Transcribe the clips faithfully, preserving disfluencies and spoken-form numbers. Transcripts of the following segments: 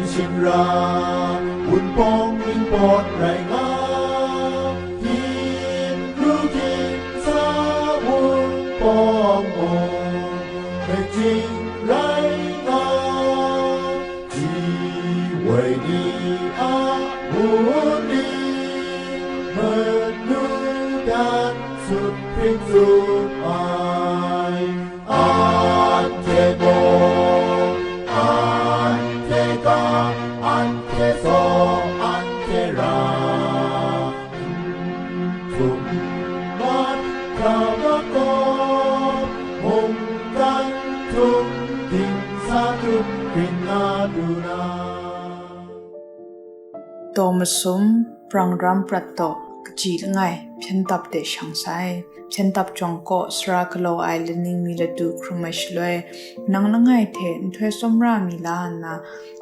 Shing ra, Wunpawng ningpawt rai nga, Hpyin ru hpyin sa Wunpawng mung, hpyen jing rai nga, ji woi ni a wunpawng manu dan sut hpring tsun ai. Anhte gaw, anhte ga, anhte saw, anhte ra, n htum n mat hkra makawp, mungkan htum, dingsa htum, rin nga lu na. Daw masum, Prang ram prat taw, kaji langai, hpyen dap de shang sai. Hpyen dap jawng kaw sara galaw ai laning mi ladu hkrum ai shaloi, nang langai hte nhtoi tsawmra mi la nna,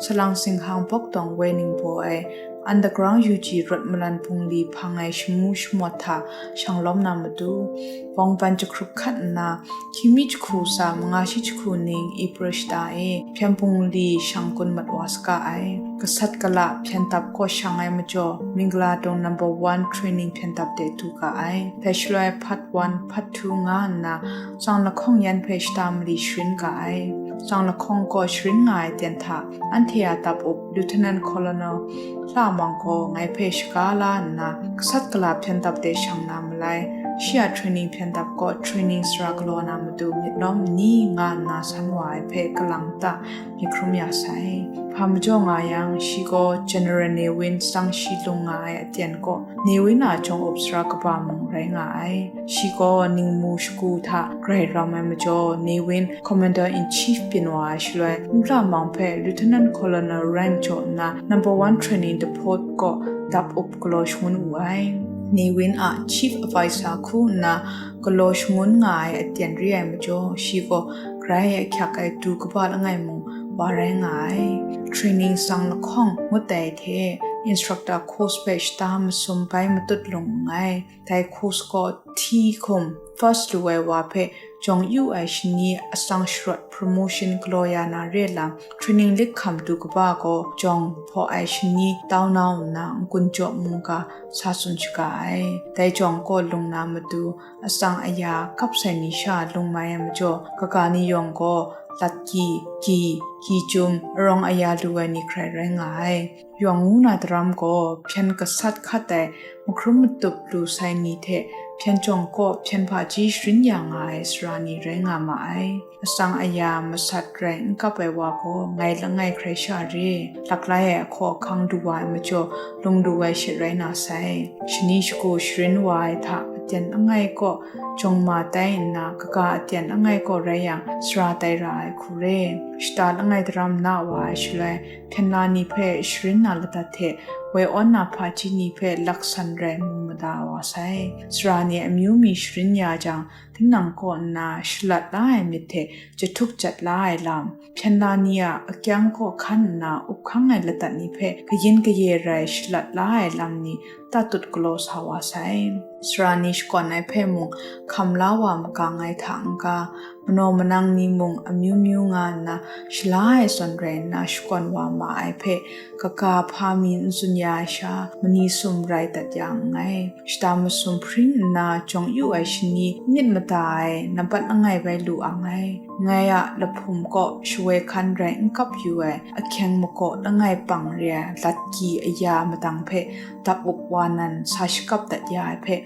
salang singhang bawk dawng woi ningbaw ai, underground U G rawt malan bungli hpang ai shamu shamawt hta shang lawm na matu, bawng ban jahkrup hkat nna, hkying mi jahku tsa manga shi jahku ning April shata e hpyen bungli shang kun mat wa saga ai. Gasat gala hpyen dap kaw shang ai majaw, Mingala Dong number one training hpyen dap de du ga ai. Dai shaloi part one, part two nga nna, tsang lahkawng yan hpe shata mali sharin ga ai. Tsang lahkawng kaw sharin nga ai ten hta, anhte a dap up Lieutenant Colonel Hla Mang gaw ngai hpe shaga la nna, gasat gala hpyen dap de shang na malai, shi a training hpyen dap kaw training sara galaw na matu myit lawm n ni nga nna san wa ai hpe kalang ta myit hkrum ya sai. Hpa majaw nga yang, shi gaw General Ne Win tsang shi lung nga ai aten kaw, Ne Win a jawng up sara kaba mung rai nga ai. Shi gaw ningmu shagu hta grai ram ai majaw, Ne Win Commander in Chief byin wa ai shaloi, N Hla Mang hpe Lieutenant Colonel rank jaw nna, number one training depot kaw dap up galaw shangun wu ai. Ne Win a Chief Advisor hku nna galaw shangun nga ai aten re ai majaw, shi gaw grai ahkyak ai du kaba langai mung wa rai nga ai. Training tsang lahkawng ngut ai hte, instructor course hpe shata masum bai matut lung nngai. Dai course gaw T hkum first lu ai wa hpe jawng yu ai shani atsang sharawt promotion galaw ya na re lam, training lik hkam du kaba gaw jawng hpaw ai shani tau nau nna n-gun jaw mungga sa tsun shaga ai. Dai jawng kaw lung na matu, atsang aya kap sai ni sha lung mai ai majaw, kaga ni yawng gaw lat ki, ki, ki chyum, arawng aya lu ai ni hkrai rai nga ai. Yawng ngu na daram gaw hpyen gasat hkat ai, mahkrum matup lu sai ni hte hpyen jawng kaw hpyen hpaji sharin ya nga ai sara ni rai nga ma ai. Atsang aya masat rai n kap ai wa gaw ngai langai hkrai sha re, laklai ai ahkaw ahkang du wa ai majaw, lung lu ai she rai na sai. Shani shagu sharin wa ai hta aten langai kaw jawng ma tai nna, kaga aten langai kaw rai yang, sara tai ra ai hku re. Shata langai daram na wa ai shaloi, hpyen la ni hpe sharin na ladat hte woi awn na hpaji ni hpe laksan rai mu mada wa sai. Sara ni amyu mi sharin ya jang, tinang kaw nna shalat la ai myit hte jahtuk jat la ai lam, hpyen la ni a akyang kaw hkan nna up hkang ai ladat ni hpe kayin kaye rai shalat la ai lam ni tatut galaw sa wa sai. Sara ni shakawn ai hpe mung hkam la wa magang ai hta n-ga, manaw manang ni mung amyu myu nga nna shala ai zawn rai nna shakawn wa ma ai hpe, kaga hpa mi n tsun ya ai sha, mani sum rai dat ya nngai. Shata masum hpring nna jawng yu ai shani myit mada ai nampat langai bai lu ang ai. Ngai a lahpum kaw shawoi hkan rai n kap yu ai, ahkyeng makaw langai pang re ai latki aya madang hpe dap up wa nan sa shakap dat ya ai hpe,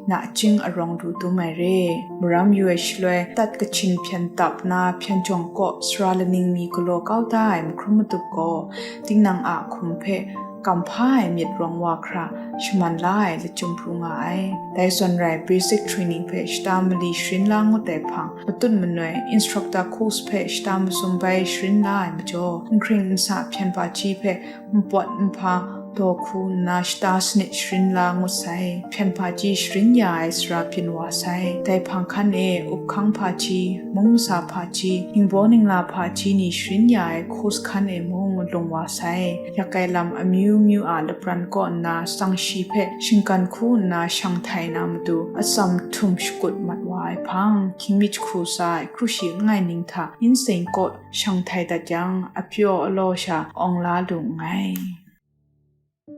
nachying arawng lu dum ai re. Maram yu ai shaloi, tat kachin hpyen tap na hpyen jawng kaw sara laning mi galaw kau da ai mahkrum matup gaw, tinang a hkum hpe kam hpa ai myit rawng wa hkra shaman la ai lachyum pru nga ai. Dai zawn rai, basic training hpe shata mali sharin la ngut ai hpang, matut manoi, instructor course hpe shata masum bai sharin la ai majaw, nhkring nsa hpyen hpaji hpe npawt nhpa daw hku nna shata sanit sharin la ngut sai, hpyen hpaji sharin ya ai sara byin wa sai. Dai hpang hkan e up hkang hpaji, mung masa hpaji, ningbaw ningla hpaji ni sharin ya ai hku jahkan e mung lung wa sai. Yak ai lam amyu myu a lapran kaw nna tsang shi hpe shinggan hku nna shang htai na matu, atsam htum shakut mat wa ai hpang, hkying mi jahku tsa ai kru shi langai ning hta nsin kaw shang htai dat yang, apyaw alaw sha awng la lu nngai.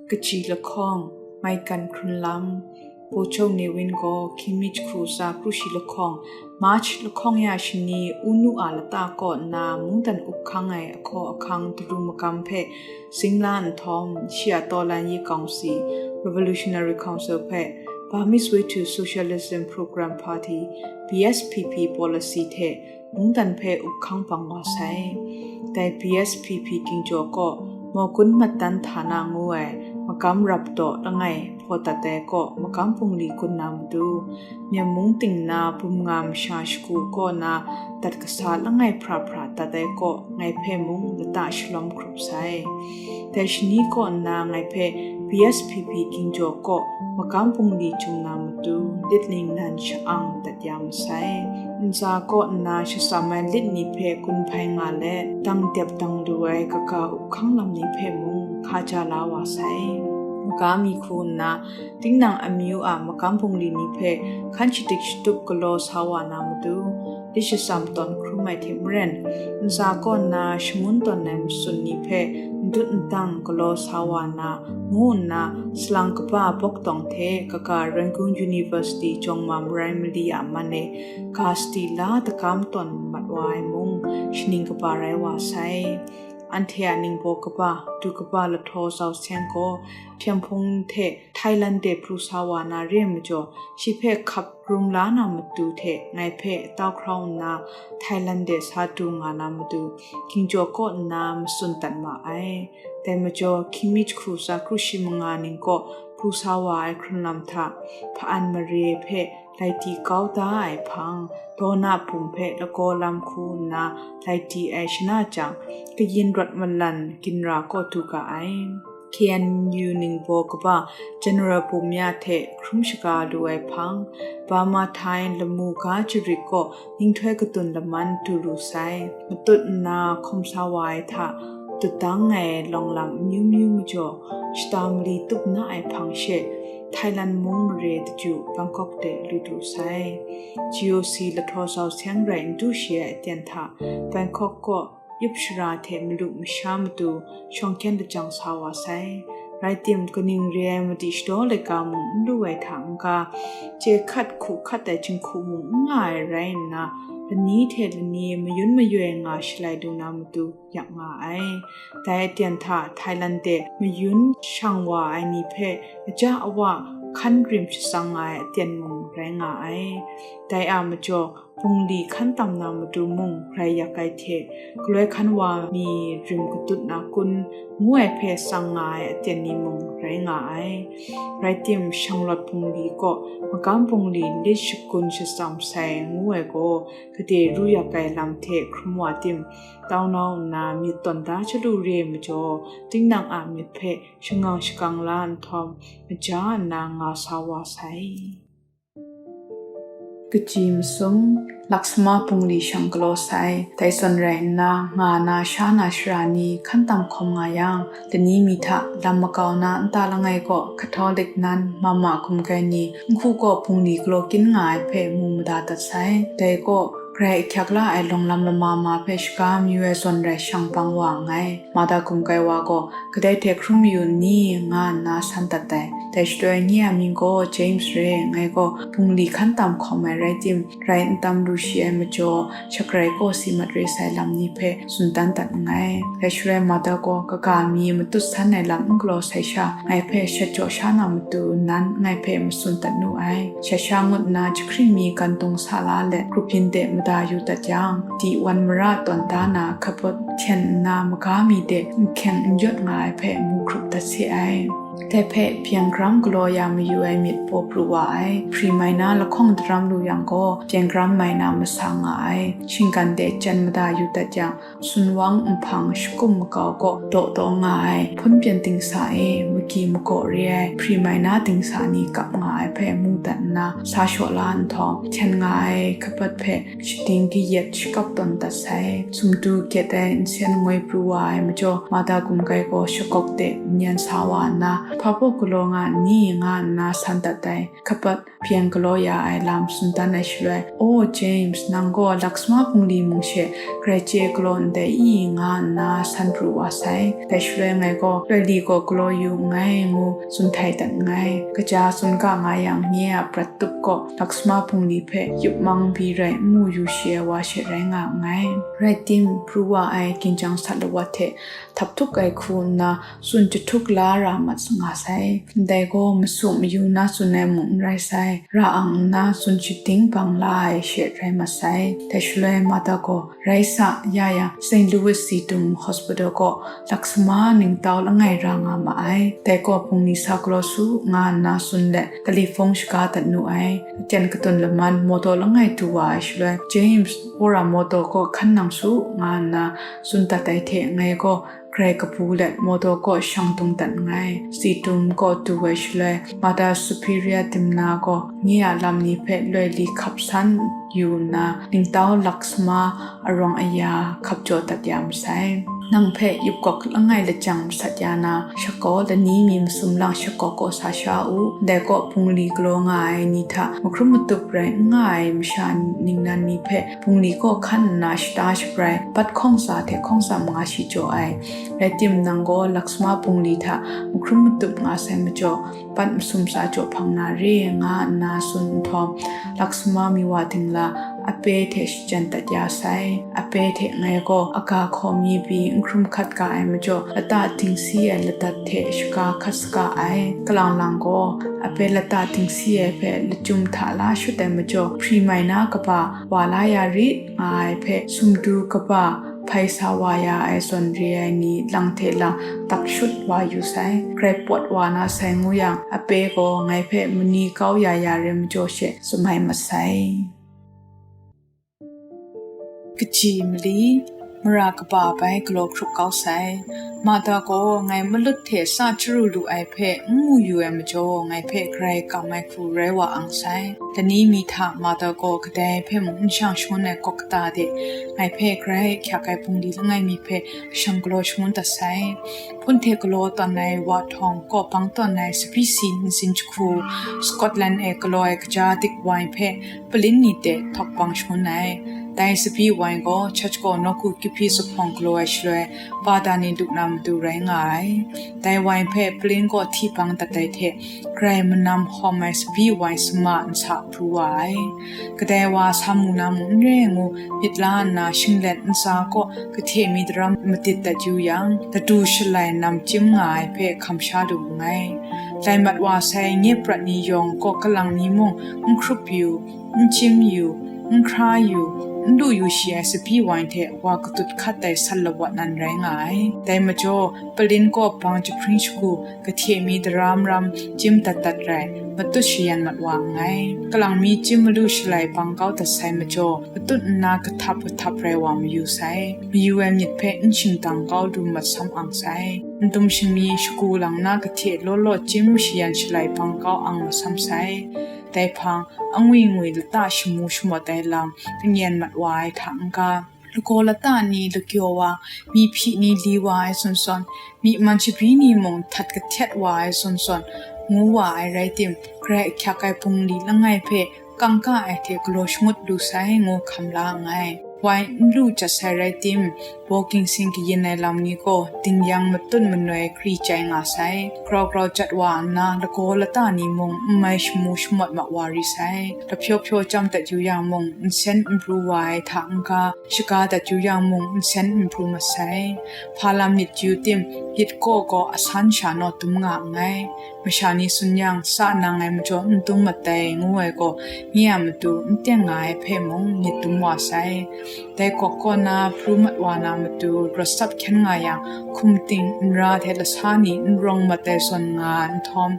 Kaji lahkawng, maigan hkrun lam, Bojong Ne Win gaw hkying mi jahku tsa kru shi lahkawng, March lahkawng ya shani, u nu a lata kaw nna mungdan up hkang ai ahkaw ahkang daru magam hpe zing la nhtawm, shi a tawlan yi kawng si, Revolutionary Council hpe Burmese Way to Socialism Program Party, B S P P, policy hte mungdan hpe up hkang bang wa sai. Dai B S P P ginjaw kaw, Mawgun Matdan Hta Na ngu ai magam rap daw langai hpaw dat ai kaw, magam bungli gun na matu, Myen mung ting na bum nga masha shagu kaw na dat kasa langai hpra hpra dat ai kaw, ngai hpe mung lata shalawm hkrup sai. Dai shani kaw nna ngai hpe B S P P ginjaw kaw magam bungli jung na matu, lit ning nan sha-ang dat ya masai. Ntsa kaw nna shatsam ai lit ni hpe gun hpai nga let, dang dep dang lu ai kaga up hkang lam ni hpe mung hka ja la wa sai. Maga mi hku nna, tinang amyu a magam bungli ni hpe hkan shadik shatup galaw sa wa na matu, lit shatsam tawn hkrum ai hte maren, ntsa kaw nna shangun tawn ai matsun ni hpe ndut ndang galaw sa wa na, ngu nna, salang kaba bawk tawng hte kaga Rangoon University jawng ma marai mali a man e, ga sadi la dagam tawn mat wa ai mung, shaning kaba rai wa sai. Anhte a ningbaw kaba, du kaba lahtaw zau seng gaw, hpyen hpung hte Thailand de pru sa wa na re ai majaw, shi hpe hkap rum la na matu hte ngai hpe tau hkrau nna, Thailand de sa du nga na matu, ginjaw kaw nna matsun dat ma ai. Dai majaw, hkying mi jahku tsa kru shi manga ning kaw pru sa wa ai hkrun lam hta, hpa-an mare hpe laiti kau da ai hpang, daw na bum hpe lagaw lam hku nna laiti ai shana jang, kayin rawt malan ginra kaw du ga ai. K N U ningbaw kaba General Bum Ya hte hkrum shaga lu ai hpang, Burma Thai lamu ga jarit kaw ninghtoi kadun laman du lu sai. Matut nna hkawm sa wa ai hta, dut dang ai lawng lam amyu myu majaw, shata mali tup na ai hpang she, Thailand mung mare daju Bangkok de lu du sai. G O C lahtaw zau seng rai n du shi ai aten hta, Bangkok kaw yup shara hte malu masha matu shawng hkyen lajang sa wa sai. Rai tim, kaning re ai madi shadaw laika mung n lu ai hta n-ga, chye hkat hku hkat ai jinghku mung n nga ai rai nna, lani hte lani mayun mayoi nga shalai lu na matu yak nga ai. Dai aten hta Thailand de mayun shang wa ai ni hpe aja awa hkan rim shatsang nga ai aten mung rai nga ai. Dai a majaw, bungli hkan tam na matu mung rai yak ai hte, galoi hkan wa mi rim katut na kun, ngu ai hpe tsang nga ai aten ni mung rai nga ai. Rai tim, shanglawt bungli kaw magam bungli lit shagun shatsam sai ngu ai gaw, gade ru yak ai lam hte hkrum wa tim, tau nau nna myit tawn da chyalu re ai majaw, tinang a myit hpe shangang shakang la nhtawm, maja nna nga sa wa sai. Kaji masum, Laksama bungli shang galaw sai. Dai zawn rai nna, nga na sha na shara ni hkan tam hkawm nga yang, lani mi hta lam makau na nta langai kaw Catholic nan, mama hkum kai ni, nhku kaw bungli galaw kyin nga ai hpe mu mada dat sai. Dai kaw, Karai ahkyak la ai lawng lam lama ma hpe shaga mayu ai zawn rai shang bang wa nngai. Mada hkum kai wa gaw, kadai hte hkrum mayu n ni, nga nna san dat ai. Dai shaloi nye a mying gaw James re, ngai gaw bungli hkan tam hkawm ai rai tim, rai n tam lu shi ai majaw, shakrai kaw si mat re sai lam ni hpe tsun dan dat nngai. Dai shaloi Mada gaw kaga mi matut san ai lam n galaw sai sha, ngai hpe shat jaw sha na matu nan ngai hpe matsun dat nu ai. Shat sha ngut nna jahkring mi gan dung sa la let, grup yin de mada yu dat yang, di wan mara tawn da na, hkabawt hten nna maga mi de nhkyeng n yawt nga ai hpe mu hkrup dat se ai. Dai hpe byen gram galaw ya mayu ai myit paw pru wa ai. Hpri mai na lahkawng daram lu yang gaw, byen gram mai na masa nga ai. Shinggan de jan mada yu dat yang, sunwang nhpang shakum makau kaw daw daw nga ai. Hpun byen ting sa e, mu ki makaw re ai hpri mai na dingsa ni kap nga ai hpe mu dat nna, sa shaw la nhtawm, hten nga ai kapat hpe shading kayat shakap tawn dat sai. Sumtu gyet ai nsen ngoi pru wa ai majaw, Marta gumkai gaw shakawk de n yan sa wa nna, hpa baw galaw nga n ni nga nna san dat ai. Kapat hpyen galaw ya ai lam tsun dan ai shaloi, "O James, nang gaw laksama bungli mung she grai chye galaw ndai i?" nga nna san pru wa sai. Dai shaloi ngai gaw, "Loi li gaw galaw yu nngai," ngu tsun htai dat nngai. Kaja tsun ga nga yang, nye a prat tup gaw laksama bungli hpe yup mang bi rai n mu yu shi ai wa she rai nga nngai. Rai tim, pru wa ai ginjang sat lawat hte htaphtuk ai hku nna tsun jahtuk la ra mat nga sai. Ndai gaw masu mayu na tsun ai mung n rai sai, ra ang nna tsun shading bang la ai she rai mat sai. Dai shaloi Marta gaw, "Rai sa, ya yang, Saint Louis Situm Hospital kaw laksama ningtau langai ra nga ma ai, dai kaw bungli sa galaw su," nga nna tsun let, telefon shaga dat nu ai. Aten katun laman mawtaw langai du wa ai shaloi, "James, wora mawtaw kaw hkan nang su," nga nna tsun dat ai hte ngai gaw, grai kabu let mawtaw kaw shang dung dat nngai. Situm kaw du ai shaloi, Mother Superior Dimna gaw nye a lam ni hpe loi li hkap san yu nna, ningtau laksama arawng aya hkap jaw dat ya masai. "Nang hpe yupkawk langai lajang masat ya na, shakaw lani mi masum lang shakaw kaw sa sha u. Ndai kaw bungli galaw nga ai ni hta mahkrum matup rai n nga ai masha ningnan ni hpe bungli kaw hkan nna shata shabrai, bat hkawng tsa hte hkawng tsa manga shi jaw ai. Rai tim, nang gaw laksama bungli hta mahkrum matup nga sai majaw, bat masum tsa jaw hpang na re," nga nna tsun nhtawm, laksama mi wa dingla ape hte shachyen dat ya sai. Ape hte ngai gaw aga hkaw mi pyi n hkrum hkat ga ai majaw, lata dingsi ai ladat hte shaga hkat saga ai. Kalang lang gaw, ape lata dingsi ai hpe lachyum hta la shut ai majaw, hpri mai na kaba wa la ya rit, nga ai hpe sumtu kaba hpai sa wa ya ai zawn re ai ni lang hte lang dak shut wa yu sai. Grai pawt wa na sai ngu yang, ape gaw ngai hpe mani kau ya ya re majaw she tsun mai masai. Kaji mali, mara kaba bai galaw hkrup kau sai. Marta gaw ngai malut hte sa chyaru lu ai hpe n mu yu ai majaw, ngai hpe grai kam ai hku rai wa ang sai. Lani mi hta Marta gaw kadai hpe mung n shang shangun ai kaw kata de, ngai hpe grai ahkyak ai bungli langai mi hpe shang galaw shangun dat sai. Hpun hte galaw tawn ai wa htawng, kawpang tawn ai sabi si nsin jahku, Scotland e galaw ai kaja dik wai hpe palin ni de htawk bang shangun ai. Dai sabi wai gaw Church kaw nawku kihpi zuphpawng galaw ai shaloi, bada ni lu na matu rai nga ai. Dai wai hpe palin kaw hti bang dat ai hte, grai manam hawm ai sabi wai sama nsa pru wa ai. Kadai wa sa mu na mung n re ngu myit la nna, shinglet ntsa kaw kahte mi daram madit dat yu yang, ladu shalai nam chyim nga ai hpe hkam sha lu nngai. Lai mat wa sai, nye prat ni yawng kaw kalang mi mung n hkrup yu, n chyim yu, n hkra yu, n lu yu shi ai sabi wai hte wa katut hkat ai san lawat nan rai nga ai. Dai majaw, palin kaw bang jahpring shagu, kahte mi daram ram chyim dat dat rai, matut shayan mat wa nngai. Kalang mi chyim malu shalai bang kau dat sai majaw, matut nna kahtap kahtap rai wa mayu sai. Mayu ai myit hpe n shingdang kau lu mat sam ang sai. N dum shingmi shagu lang na kahte law law chyim shayan shalai bang kau ang masam sai. Dai hpang, angwi ngwi lata shamu shamawt ai lam, kanyen mat wa ai hta n-ga, lagaw lata ni lagyaw wa, myi hpyi ni li wa ai zawn zawn, myi man shabi ni mung htat kahtet wa ai zawn zawn, ngu wa ai rai tim, grai ahkyak ai bungli langai hpe kangka ai hte galaw shangut lu sai, ngu hkam la nngai. Wai n lu jat sai rai tim, baw ginseng kayin ai lam ni gaw, dingyang matut manoi gri chyai nga sai. Grau grau jat wa nna, lagaw lata ni mung n mai shamu shamawt mat wa ri sai. Lahpyaw pyaw chyam dat yu yang mung, nsen n pru wa ai hta n-ga, shaga dat yu yang mung, nsen n pru mat sai. Hpa lam myit yu tim, yit kaw gaw asan sha naw dum nga nngai. Masha ni tsun yang, sa nang ai majaw n dum mat dai, ngu ai gaw, nye a matu n teng nga ai hpe mung myit dum wa sai. Dai gawk kaw na pru mat wa na matu, rawt tsap hkyen nga yang, hkum ting, nra hte lasa ni n rawng mat ai zawn nga ai nhtawm,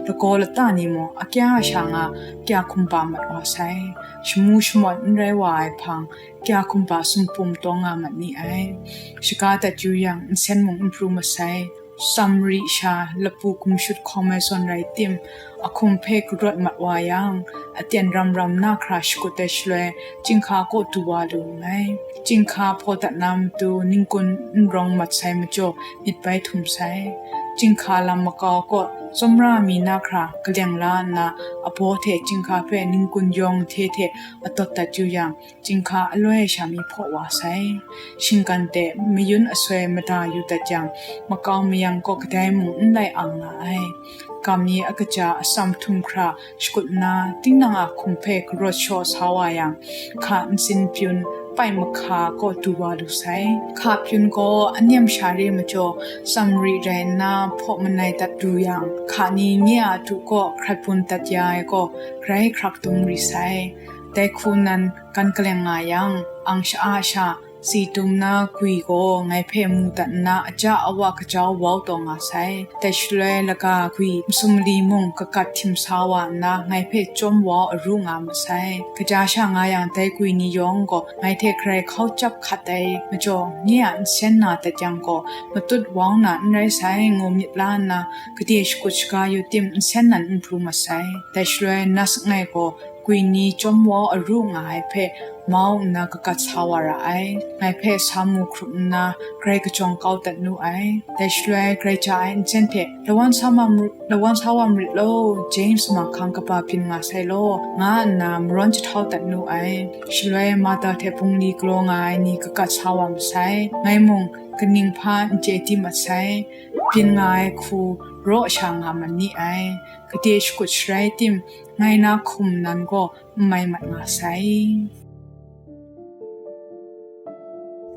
lagaw lata ni mung akya sha nga kya hkumba mat wa sai. Shamu shamawt n rai wa ai hpang, kya hkumba sumpum taw nga mat ni ai. Shaga dat yu yang, nsen mung n pru mat sai. Samari sha lapu gumshut hkawm ai zawn rai tim, a hkum hpe karawt mat wa yang, aten ram ram na hkra shakut ai shaloi, chyinghka kaw du wa lu nngai. Chyinghka hpaw dat na matu ningkun n rawng mat sai majaw, myit bai htum sai. Chyinghka lam makau kaw tsawmra mi na hkra kaleng la nna, abaw hte chyinghka hpe ningkun yawng hte hte atawt dat yu yang, chyinghka aloi sha mi hpaw wa sai. Shinggan de mayun asoi mada yu dat yang, makau mayang kaw kadai mung n lai ang nga ai. Gam mi a kaja atsam htum hkra shakut nna, tinang a hkum hpe karawt shaw sa wa yang, hka ntsin pyun, pai mahka kaw du wa lu sai. Hka pyun gaw a nem sha re majaw, Samari rai nna hpaw manai dat du yang, hka ni nye a du kaw hkrat bun dat ya ai gaw, grai hkrak dum ri sai. Dai hku nan gan kaleng nga yang, ang sha-a sha, si dum na gwi gaw ngai hpe mu dat nna, aja awa kajau wau taw nga sai. Dai shaloi laga gwi masum mali mung kagat htim sa wa nna, ngai hpe chyawm wau aru nga ma sai. Kaja sha nga yang, dai gwi ni yawng gaw ngai hte hkrai hkau chyap hkat ai majaw, nye a nsen na dat yang gaw, matut wau na n rai sai, ngu myit la nna, gade shakut shaga yu tim, nsen nan n pru mat sai. Dai shaloi nas ngai gaw, gwi ni chyawm wau aru nga ai hpe mau nna kagat sa wa ra ai. Ngai hpe sa mu hkrup nna, grai kajawng kau dat nu ai. Dai shaloi grai ja ai nsen hte, lawan sa ma maru-, lawan sa wa marit law, James mahkang kaba byin nga sai law, nga nna marawn jahtau dat nu ai. Shaloi Martha hte bungli galaw nga ai ni kagat sa wa masai. Ngai mung kaning hpa n chye di mat sai. Byin nga ai hku raw sha nga ma ni ai. Gade shakut sharai tim, ngai na hkum nan gaw n mai mat nga sai.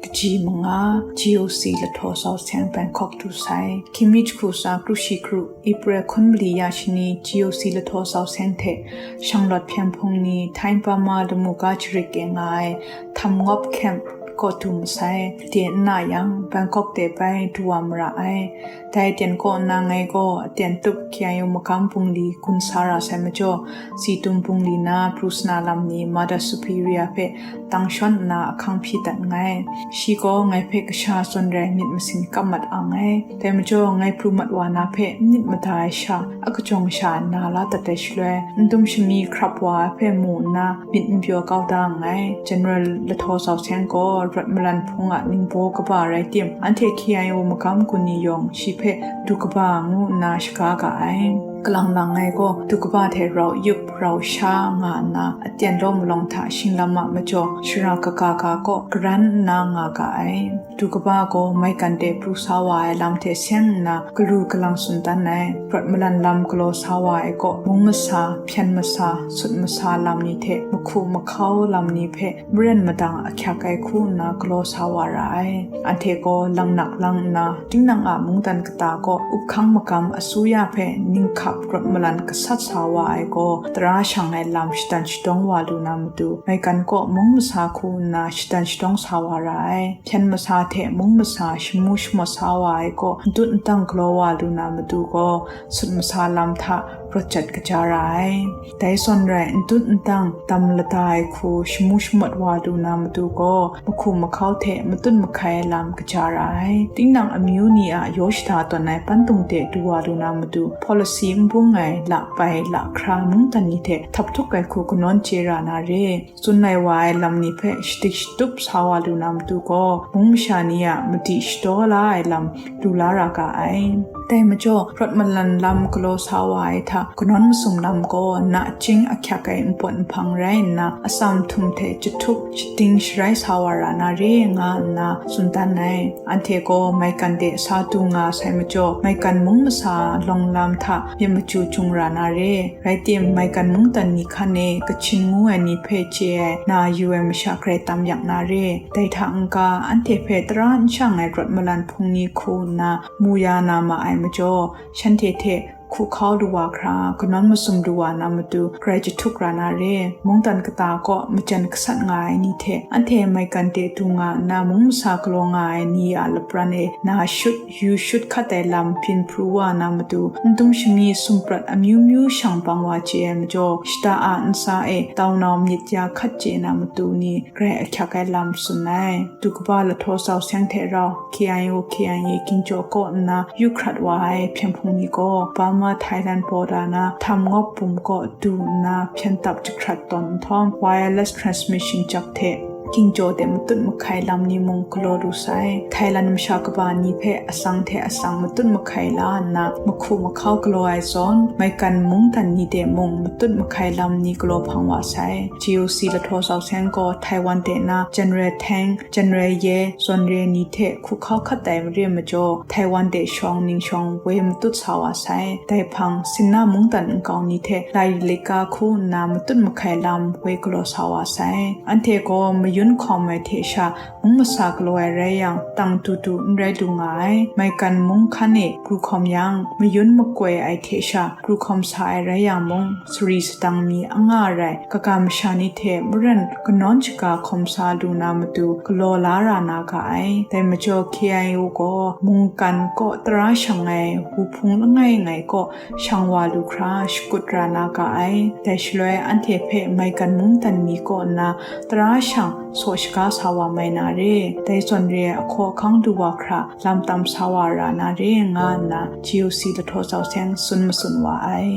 Kaji manga, G O C lahtaw sau seng Bangkok du sai. Hkying mi jahku tsa kru shi kru, April hkun mali ya shani, G O C lahtaw sau seng hte Shanglawt hpyen hpung ni Thai Burma lamu ga jarit keng nga ai Tham Ngawp Camp kaw du masai. Gade n na yang, Bangkok de bai du wa mara ai. Dai aten kaw nna ngai gaw aten tup K I O magam bungli gun sa ra sai majaw, Situm bungli na pru sana lam ni Mother Superior hpe tang shawn nna ahkang hpyi dat nngai. Shi gaw ngai hpe kasha zawn rai myit masin kap mat ang ai. Dai majaw, ngai pru mat wa na hpe n myit mada ai sha, a kajawng sha na la dat ai shaloi, n dum shami hkrap wa ai hpe mu nna, myit n pyaw kau da nngai. General lahtaw sau seng gaw, rawt malan hpung a ningbaw kaba rai tim, anhte K I O magam gun ni yawng shi hpe du kaba ngu nna shaga ga ai. Kalang lang ai gaw, du kaba hte rau yup, rau sha nga nna, aten law malawng hta shinglam a majaw, shara kaga ga kaw karan nna nga ga ai. Du kaba gaw maigan de pru sa wa ai lam hte seng nna galu galang tsun dan ai. Rawt malan lam galaw sa wa ai gaw, mung masa, hpyen masa, sut masa lam ni hte mahku mahkau lam ni hpe maren madang ahkyak ai hku nna galaw sa wa ra ai. Anhte gaw langnak lang nna, tinang a mungdan kata kaw up hkang magam asuya hpe ninghkap rawt malan gasat sa wa ai gaw, tara shang ai lam shadan shadawng wa lu na matu, maigan kaw mung masa hku nna shadan shadawng sa wa ra ai. Hpyen masa hte mung masa shamu shamawt sa wa ai gaw, n tut n tang galaw wa lu na matu gaw, sut masa lam hta rawt jat kaja ra ai. Dai zawn rai, n tut n tang dam lada ai hku shamu shamawt wa lu na matu gaw, mahku mahkau hte matut mahkai ai lam kaja ra ai. Tinang amyu ni a yaw shada tawn ai pantung de du wa lu na matu, policy n bung ai, lakpai, lahkra, mungdan ni hte htap htuk ai hku kanawn chye ra na re. Tsun lai wa ai lam ni hpe shadik shatup sa wa lu na matu gaw, mung masha ni a madi shadaw la ai lam lu la ra ga ai. Dai majaw, rawt malan lam galaw sa wa ai hta kanawn masum lam gaw, nachying ahkyak ai npawt nhpang rai nna, atsam htum hte jahtuk shating sharai sa wa ra na re, nga nna tsun dan ai. Anhte gaw maigan de sa du nga sai majaw, maigan mung masa lawng lam hta myit machyu jung ra na re. Rai tim, maigan mungdan ni hkan e Kachin ngu ai ni hpe chye ai na yu ai masha grai tam yak na re. Dai hta n-ga, anhte hpe tara n shang ai rawt malan hpung ni hku nna mu ya na ma ai majaw, shanhte hte hku hkau lu wa hkra, kanawn masum lu wa na matu, grai jahtuk ra na re. Mungdan kata kaw majan gasat nga ai ni hte, anhte maigan de du nga nna mung masa galaw nga ai ni a lapran e na shut, yu shut hkat ai lam byin pru wa na matu, ndum shami sumprat amyu myu shang bang wa chye ai majaw, shata a ntsa e taunau myit ya hkat chye na matu ni grai ahkyak ai lam tsun ai. Tu kaba lahtaw sau seng hte rau, K I O K I A ginjaw kaw nna yu hkrat wa ai hpyen hpung ni gaw, Burma Thailand border na Tham Ngawp Bum kaw du nna hpyen tap jahkrat tawn nhtawm, wireless transmission jak hte ginjaw de matut mahkai lam ni mung galaw lu sai. Thailand masha kaba ni hpe atsang hte atsang matut mahkai la nna, mahku mahkau galaw ai zawn, maigan mungdan ni de mung matut mahkai lam ni galaw hpang wa sai. G O C lahtaw sau seng gaw Taiwan de na General Tang, General Ye, zawn re ni hte hku hkau hkat ai mare majaw, Taiwan de shawng ning shawng woi matut sa wa sai. Dai hpang, Sinna mungdan nkau ni hte lai lika hku nna matut mahkai lam woi galaw sa wa sai. Anhte gaw mayun hkawm ai hte sha, mung masa galaw ai rai yang, tang du du n rai lu nga ai. Maigan mung hkan e kru hkawm yang, mayun makoi ai hte sha, kru hkawm sa ai rai yang mung, sari sadang mi anga rai, kaga masha ni hte maren kanawn shaga hkawm sa lu na matu galaw la ra na ga ai. Dai majaw K I O gaw mungkan kaw tara shang ai wuhpung langai ngai kaw shang wa lu hkra shakut ra na ga ai. Dai shaloi anhte hpe maigan mungdan mi kaw nna tara shang saw shaga sa wa mai na re. Dai zawn re ai ahkaw ahkang du wa hkra lam tam sa wa ra na re nga nna G O C lahtaw sau seng tsun matsun wa ai.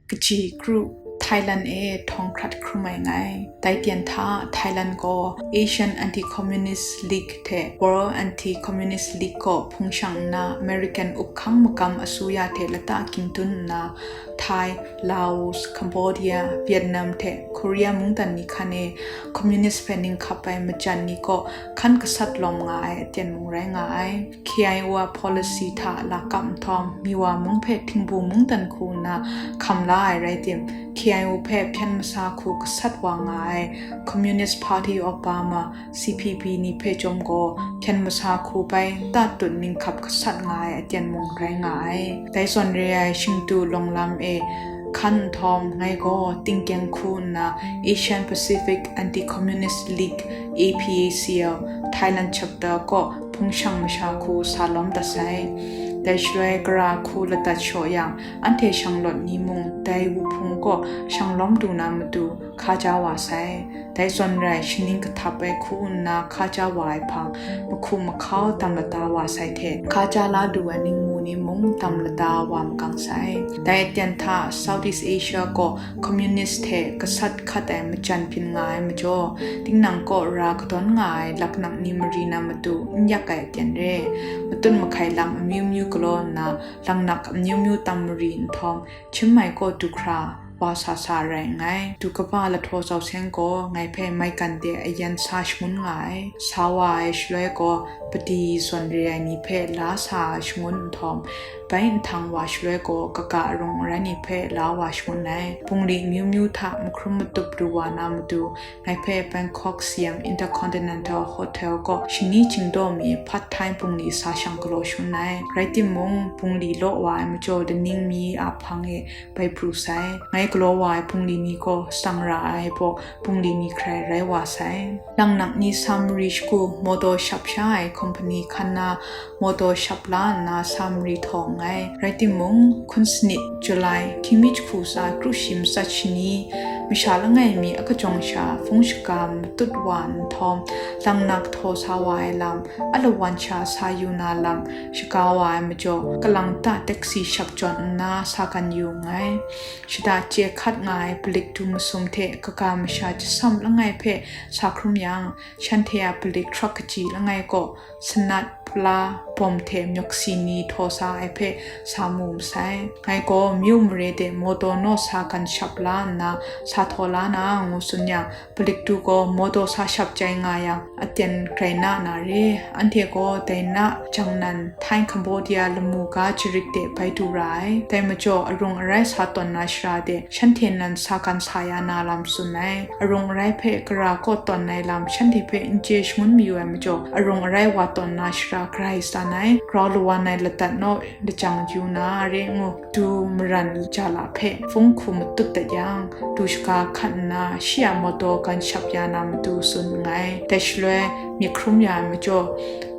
Kaji kru, Thailand e htawng hkrat hkrum ai ngai. Dai tyen hta Thailand gaw Asian Anti-Communist League hte World Anti-Communist League kaw hpung shang nna, American up hkang magam asuya hte lata ging dun nna, Thai, Laos, Cambodia, Vietnam hte Korea mungdan ni hkan e Communist hpe ning hkap ai majan ni kaw hkan gasat lawm nga ai aten mung rai nga ai. K I O a policy hta lakap nhtawm, Miwa mung hpe Htingbu mungdan hku nna hkam la ai rai tim, K I O hpe hpyen masa hku gasat wa nga ai Communist Party of Burma, C P B ni hpe chyawm gaw, hpyen masa hku bai nta tut ning hkap gasat nga ai aten mung rai nga ai. Dai zawn re ai shingtu lawng lam e hkan nhtawm, ngai gaw tingkyeng hku nna Asian Pacific Anti-Communist League, A P A C L, Thailand chapter kaw hpung shang masha hku sa lawm dat sai. Dai shaloi gara hku ladat shaw yang, anhte shanglawt ni mung dai wuhpung kaw shang lawm du na matu hka ja wa sai. Dai zawn rai, shaning kahtap ai hku nna hka ja wa ai hpang, mahku mahkau dam lada wa sai hte, hka ja la lu ai ningmu ni mung dam lada wa makang sai. Dai aten hta Southeast Asia kaw Communist hte gasat hkat ai majan byin nga ai majaw, tinang kaw ra kadawn nga ai laknak ni mari na matu n yak ai aten re. Matut mahkai lam amyu myu galaw nna, laknak amyu myu tam mari nhtawm, Chiang Mai kaw du hkra wa sa sa rai nngai. Du kaba lahtaw sau seng gaw ngai hpe maigan de ayan sa shangun nga ai. Sa wa ai shaloi gaw, padi zawn re ai ni hpe la sa ai shangun nhtawm, bai nhtang wa shaloi gaw, kaga arung arai ni hpe la wa shangun ai. Bungli amyu myu hta mahkrum matup lu wa na matu, ngai hpe Bangkok Siam Intercontinental Hotel kaw shani jingdaw mi part time bungli sa shang galaw shangun ai. Rai timung, bungli law wa ai majaw laning mi a hpang e bai pru sai. Ngai galaw wa ai bungli ni gaw tsang ra ai baw bungli ni hkrai rai wa sai. Laknak ni sa mari shagu motor shap sha ai company hkan na motor shap la nna sa mari htaw nngai. Rai timung, hkun sanit, July, hkying mi jahku tsa kru shi matsat shani, masha langai mi a kajawng sha hpung shaga matut wa nhtawm, laknak htaw sa wa ai lam, a lawan sha sa yu na lam, shaga wa ai majaw, kalang ta taxi shap jawn nna sa gan yu nngai. Shada chye hkat nga ai palik du masum hte kaga masha jasam langai hpe sa hkrum yang, shanhte a palik truck kaji langai kaw, sanat, pala, bawm hte myawksi ni htaw sa ai hpe sa mu masai. Ngai gaw myu mare de motor naw sa gan shap la nna sa htaw la na ngu tsun yang, palik du gaw motor sa shap chyai nga yang, aten grai na na re. Anhte gaw dai na jang nan, Thai Cambodia lamu ga jarik de bai du ra ai. Dai majaw, arung arai sa tawn na shara de, shanhte nan sa gan sa ya na lam tsun ai. Arung arai hpe gara kaw tawn ai lam shanhte hpe n chye shangun mayu ai majaw, arung arai wa tawn na shara Grai san ai, grau lawan ai ladat naw lajang yu na re ngu, du maran jala hpe fung hku matut dat yang, du shaga hkat nna, shi a mawdaw gan shap ya na matu tsun nngai. Dai shaloi myit hkrum ya ai majaw,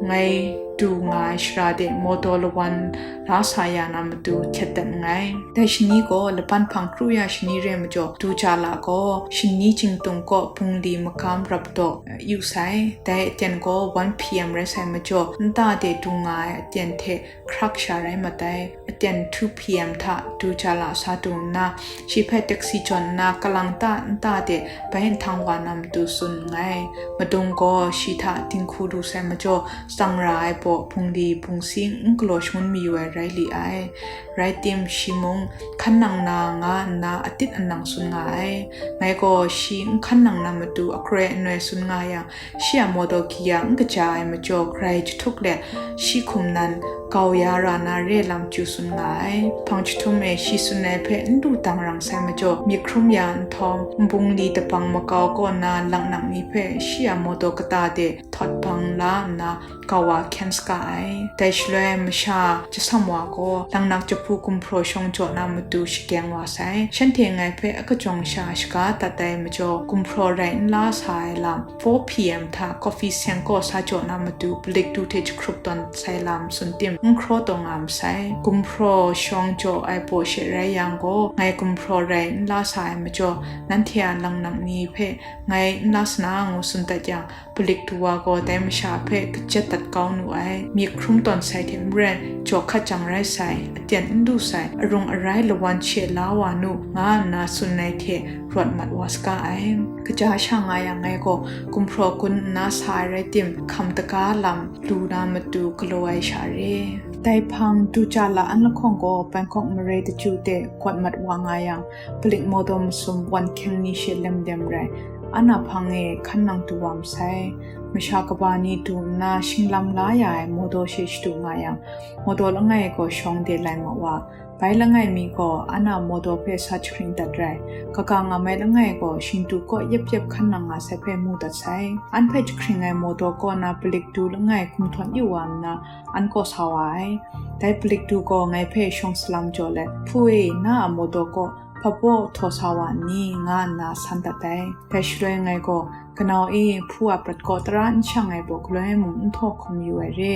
ngai du nga ai shara de mawdaw lawan la sa ya na matu htet dat nngai. Dai shani gaw laban hpang kru ya shani re majaw, du jala gaw shani chingtung kaw bungli magam rap daw yu sai. Dai aten gaw one P M rai sai majaw, nta de du nga ai aten hte hkrak sha rai mat ai. Aten two P M hta du jala sa du nna, shi hpe taksi jawn nna, kalang ta nta de bai nhtang wa na matu tsun nngai. Madung gaw shi hta dinghku lu sai majaw, tsang ra ai baw bungli bungsi n galaw shangun mayu ai rai li ai. Rai tim, shi mung hkan nang na nga nna atit anang tsun nga ai. Ngai gaw shi n hkan nang na matu akroi anoi tsun nga yang, shi a mawdaw kaya n kaja ai majaw, grai jahtuk let shi hkum nan kau ya ra na re lam chyu tsun nga ai. Hpang jahtum e shi tsun ai hpe n du dang rang sai majaw, myit hkrum ya nhtawm, nbungli dabang makau kaw na laknak ni hpe shi a mawdaw kata de htawt bang la nna, kau wa hkyen saga ai. Dai shaloi masha jasam wa gaw, laknak jahpu gumhpraw shawng jaw na matu shakeng wa sai. Shanhte ngai hpe akajawng sha shaga dat ai majaw, gumhpraw rai n la sa ai lam, four P M hta coffee seng kaw sa jaw na matu palik du hte jahkrup tawn sai lam tsun tim, n hkraw taw nga masai. Gumhpraw shawng jaw ai baw she rai yang gaw, ngai gumhpraw rai n la sa ai majaw, nanhte a laknak ni hpe ngai n la sa na ngu tsun dat yang, palik du wa gaw dai masha hpe kajet dat kau nu ai. Myit hkrum tawn sai hte maren, jaw hkat jang rai sai, aten n du sai, arung arai lawan she la wa nu, nga nna tsun ai hte rawt mat wa saga ai. Kaja sha nga yang, ngai gaw gumhpraw gun nna sa ai rai tim, hkam daga lam lu na matu galaw ai sha re. Dai hpang, du jala an lahkawng gaw Bangkok mare daju de gawt mat wa nga yang, palik mawdaw masum wan hkyeng ni she lem lem rai, an a hpang e hkan nang du wa masai. Masha kaba ni du nna shinglam la ya ai mawdaw she shadu nga yang, mawdaw langai gaw shawng de lai ma wa, bai langai mi gaw an a mawdaw hpe sa jahkring dat rai, kaga ngam ai langai gaw shingdu kaw yep yep hkan nang nga sai hpe mu dat sai. An hpe jahkring ai mawdaw kaw na palik du langai hkum htawn yu wa nna, an kaw sa wa ai. Dai palik du gaw ngai hpe shawng salam jaw let, "Hpu e, na a mawdaw kaw hpabaw htaw sa wa nni?" nga nna san dat ai. Dai shaloi ngai gaw, "Kanau e, hpu a prat kaw tara n shang ai baw galoi mung n htaw hkum yu ai re.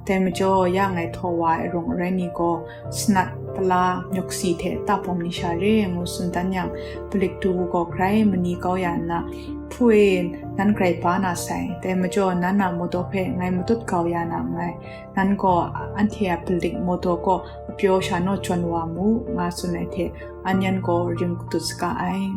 Dai majaw, ya ngai htaw wa ai arung arai ni gaw, sanat, pala, nyawksi hte tapawm ni sha re," ngu tsun dan yang, palik du gaw grai mani kau ya nna, "Hpu e, nan grai ba na sai, dai majaw nan a mawdaw hpe ngai matut kau ya na nngai, nan gaw anhte a palik mawdaw kaw apyaw sha naw jawn wa mu," nga tsun ai hte, an yan gaw rim katut saga ai.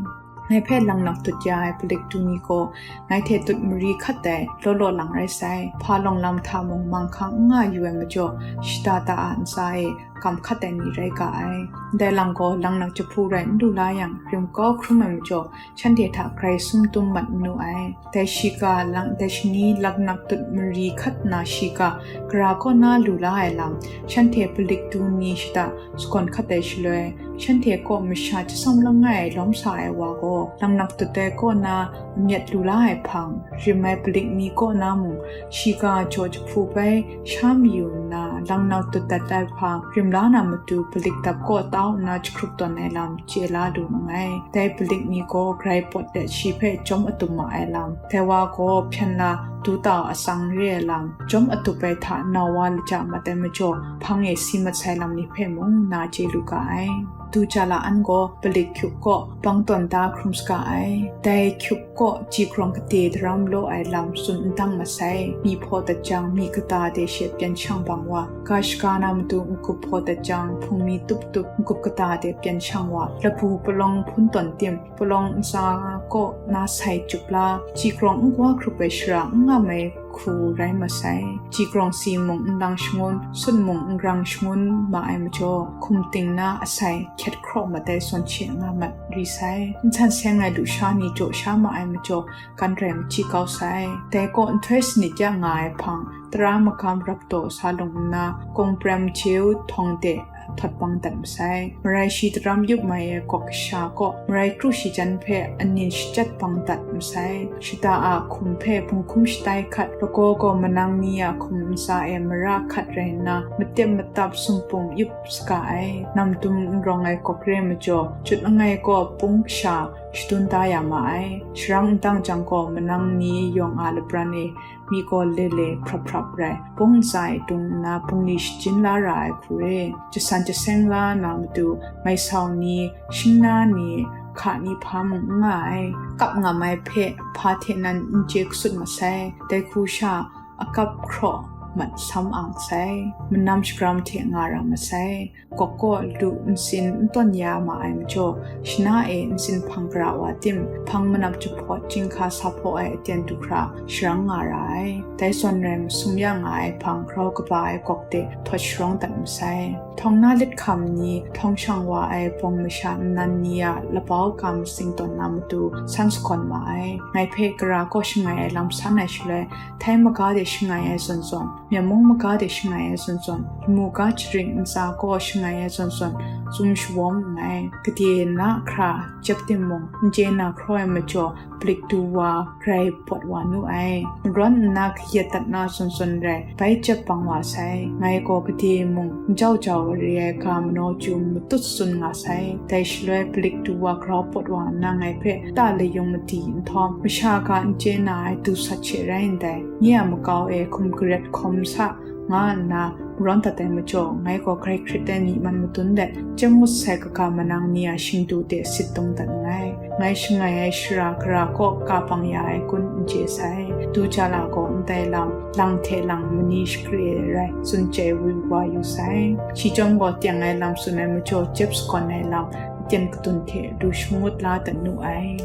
Ngai hpe langnak tut ya ai palik du ni gaw, ngai hte tut mari hkat ai law law lang rai sai, hpa lawng lam hta mung manghkang n nga yu ai majaw, shada ta a ntsa e kam hkat ai ni rai ga ai. Ndai lang gaw, langnak jahpu rai n lu la yang, rim kau hkrum ai majaw, shanhte hta grai sum tum mat manu ai. Dai shiga lang, dai shani langnak tut mari hkat na shiga, gara kaw na lu la ai lam, shanhte palik du ni shada sagawn hkat ai shaloi, shanhte kaw masha jasam langai lawm sa ai wa gaw, langnak tut ai kaw na amyat lu la ai hpang, rim ai palik ni kaw na mung, shiga jaw jahpu bai sha mayu nna, langnak tut dat ai hpang, rim la na matu palik dap kaw tau nna jahkrup tawn ai lam chye la lu nngai. Dai palik ni gaw grai pawt let shi hpe jawm atup ma ai lam, dai wa gaw hpyen la du tau atsang re ai lam, jawm atup ai hta nau wa laja mat ai majaw, hpang e si mat sai lam ni hpe mung na chye lu ga ai. Du jala an gaw palik hkyup kaw bang tawn da hkrum saga ai. Dai hkyup kaw ji grawng kade daram law ai lam tsun n dang masai. Mi hpaw dat jang, mi kata de she pyan shang bang wa, ga shaga na matu n-gup hpaw dat jang, hpung mi tup tup n-gup kata de pyan shang wa, labu palawng hpun tawn tim, palawng ntsa kaw na sai jup la, ji grawng n gwa hkrup ai shara n ngam ai hku rai masai. Ji grawng si mung n lang shangun, sut mung n grang shangun ma ai majaw, hkum ting na asai hkyet hkraw mat ai zawn she nga mat ri sai. N san seng ai lusha ni jaw sha ma ai majaw, gan rai machyi kau sai. Dai kaw nhtoi sanit ya nga ai hpang, tara magam rap taw sa lung nna, kawng prem jeu htawng de htawt bang dat masai. Marai shi daram yup mai ai gawk kasha kaw marai kru shi jan hpe anin shachyat bang dat masai. Shata a hkum hpe bunghkum shatai hkat, lagaw gaw manang ni a hkum ntsa e mara hkat rai nna, matep matap sumpung yup saga ai. Namdum n rawng ai gawk re majaw, chut langai gaw pung kasha shadun da ya ma ai. Sharang n dang jang gaw, manang ni yawng a lapran e mi gaw le le hprap hprap rai, pung ntsa e dung nna bungli shajin la ra ai hku re, jasan jaseng la na matu, mai sau ni, shingna ni, hka ni hpa mung n nga ai. Kap ngam ai hpe hpa hte nan n chye kasut masai. Dai hku sha, akap hkraw mat sam ang sai, manam shagram hte nga ra masai. Gawk kaw lu nsin n tawn ya ma ai majaw, shana e nsin hpang gara wa tim, hpang manap jahpawt, chyinghka sa hpaw ai aten du hkra sharang nga ra ai. Dai zawn rai masum ya nga ai hpang grau kaba ai gawk de htawt sharawng dat masai. Htawng na lit hkam ni, htawng shang wa ai bawng masha nnan ni a labau ga matsing tawn na matu san sagawn ma ai. Ngai hpe gara kaw shangai ai lam san ai shaloi, Htai maga de shangai ai zawn zawn, Myen mung maga de shangai ai zawn zawn, lamu ga jaring ntsa kaw shangai ai zawn zawn, tsun shawawm nngai. Gade na hkra jep timung, n chye na hkraw ai majaw, palik du wa, grai pawt wa nu ai. Marawn nna kayat dat na zawn zawn rai, bai jep bang wa sai. Ngai gaw gade mung, n jau jau re ai ga manaw chyu matut tsun nga sai. Dai shaloi palik du wa grau pawt wa nna ngai hpe ta layung madi nhtawm, masha ga n chye na ai du sat she rai ndai. Nye a makau e hkum garet hkawm sa, nga nna marawn dat ai majaw, ngai gaw grai hkrit ai myi man madun let, chyam ngut sai kaga manang ni a shingdu de sit tung dat nngai. Ngai shangai ai shara gara kaw ka bang ya ai kun n chye sai. Du ja la gaw ndai lam, lang hte lang mani shakri ai rai, tsun chyai wai wa yu sai. Shi chyawm gaw teng ai lam tsun ai majaw, jep sagawn ai lam, aten kadun hte du shangut la dat nu ai.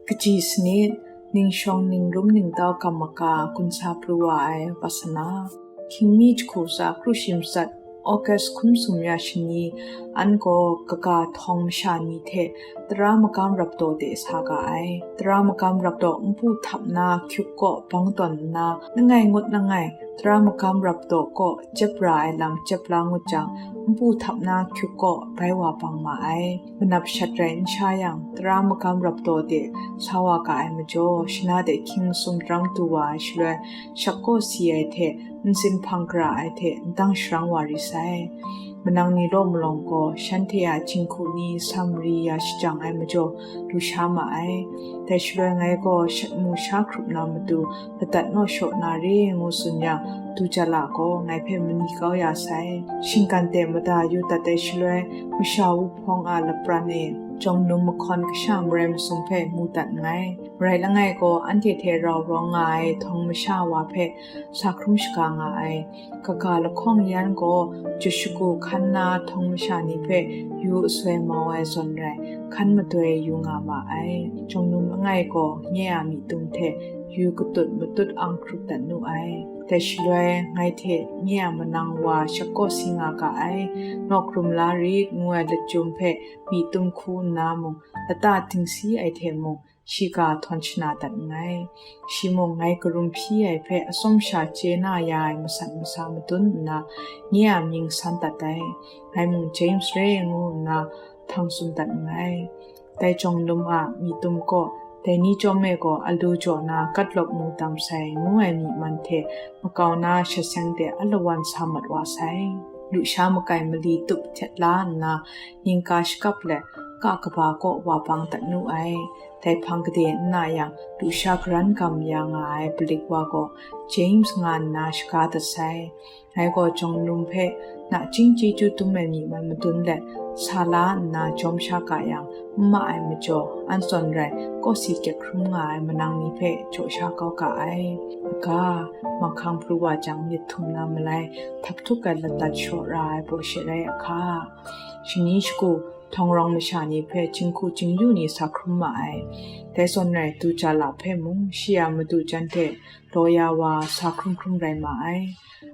Kaji sanit, ningshawng ningrum ningtau gam maga gun sa pru wa ai Vasana. Hkying mi jahku tsa kru shi matsat, August hkum sum ya shani, an gaw kaga htawng masha ni hte tara magam rap taw de sa ga ai. Tara magam rap taw npu htap na hkyuk kaw bang tawn nna, langai ngut langai, tara magam rap taw kaw jep ra ai lam jep la ngut jang, npu htap na hkyuk kaw bai wa bang ma ai. Manap shat rai n sha yang, tara magam rap taw de sa wa ga ai majaw, shana de hkying masum daram du wa ai shaloi, shak kaw si ai hte, nsin hpang gara ai hte, ndang sharang wa ri sai. Manang ni law malawng gaw, shanhte a jinghku ni sa mari ya shajang ai majaw, lu sha ma ai. Dai shaloi ngai gaw shat mu sha hkrup na matu, ladat naw shaw na re ngu tsun yang, du ja la gaw ngai hpe mani kau ya sai. Shinggan de mada yu dat ai shaloi, masha wuhpawng a lapran e, jawng num mahkawn kasha marai masum hpe mu dat nngai. Marai langai gaw, anhte hte rau rawng nga ai htawng masha wa hpe sa hkrum shaga nga ai. Kaga lahkawng yan gaw, jut shagu hkan na htawng masha ni hpe yu asoi mau ai zawn rai, hkan madoi yu nga ma ai. Jawng num langai gaw, nye a myi tum hte yu katut matut ang hkrup dat nu ai. Dai shaloi, ngai hte nye a manang wa shak kaw si nga ga ai, naw hkrum la rit ngu ai lachyum hpe myi tum hku nna mung, lata dingsi ai hte mung, shiga htawn shana dat nngai. Shi mung ngai karum hpyi ai hpe atsawm sha chye na ya ai masat masa madun nna, nye a mying san dat ai. Ngai mung James re ngu nna hpang tsun dat nngai. Dai jawng num a myi tum kaw, dai ni chyawm e gaw alu jaw na gatlawp mu tam sai ngu ai myi man hte makau na sha seng de alawan sa mat wa sai. Lusha makai mali tup htet la nna, yingka shakap let, ka kaba kaw wa bang dat nu ai. Dai hpang gade n na yang, lusha karan gam ya nga ai palik wa gaw, James nga nna shaga dat sai. Ngai gaw jawng num hpe nachying chyeju dum ai myi man madun let, sa la nna jawm sha ga yang, n ma ai majaw, an zawn rai, kawsi kyek hkrum nga ai manang ni hpe jaw sha kau ga ai. Aga, manghkang pru wa jang myit htum na malai, htap htuk ai ladat shaw ra ai baw she rai a hka. Shani shagu, htawng rawng masha ni hpe jinghku jingyu ni sa hkrum ma ai. Dai zawn rai, du ja la hpe mung, shi a madu jan hte law ya wa sa hkrum hkrum rai ma ai.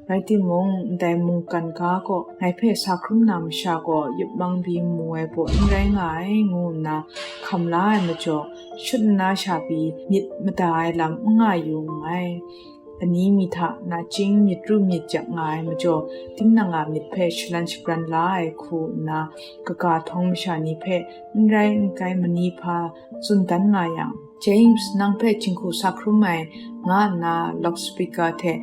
Rai timung, ndai mungkan ga gaw, ngai hpe sa hkrum na masha gaw yup mang byi mu ai baw n rai nga ai, ngu nna hkam la ai majaw, shut nna sha pyi myit mada ai lam n nga yu nngai. Lani mi hta nachying myit ru myit jak nga ai majaw, tinang a myit hpe shalan shabran la ai hku nna, kaga htawng masha ni hpe n rai n kai mani hpa tsun dan nga yang, James, nang hpe jinghku sa hkrum ai, nga nna loudspeaker hte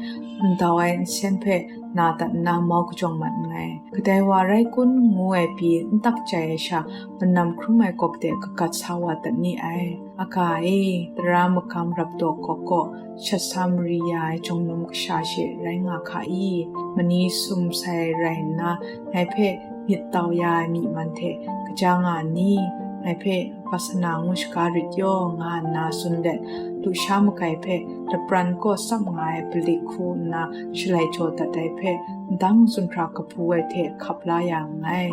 ndau ai nsen hpe na dat nna mau kajawng mat nngai. Kadai wa rai kun ngu ai pyi n tak jai ai sha, manam hkrum ai gawk de kagat sa wa dat ni ai. Aga e, tara magam rap daw gawk kaw, shat sa mari ya ai jawng num kasha she rai nga hka i? Mani sum sai rai nna, ngai hpe myit tau ya ai myi man hte kaja nga n ni? Ngai hpe Pasana ngu shaga rit yaw, nga nna tsun let, lusha makai hpe lapran kaw tsap nga ai palik hku nna shalai jaw dat ai hpe ndang tsun hkra kabu ai hte hkap la ya nngai.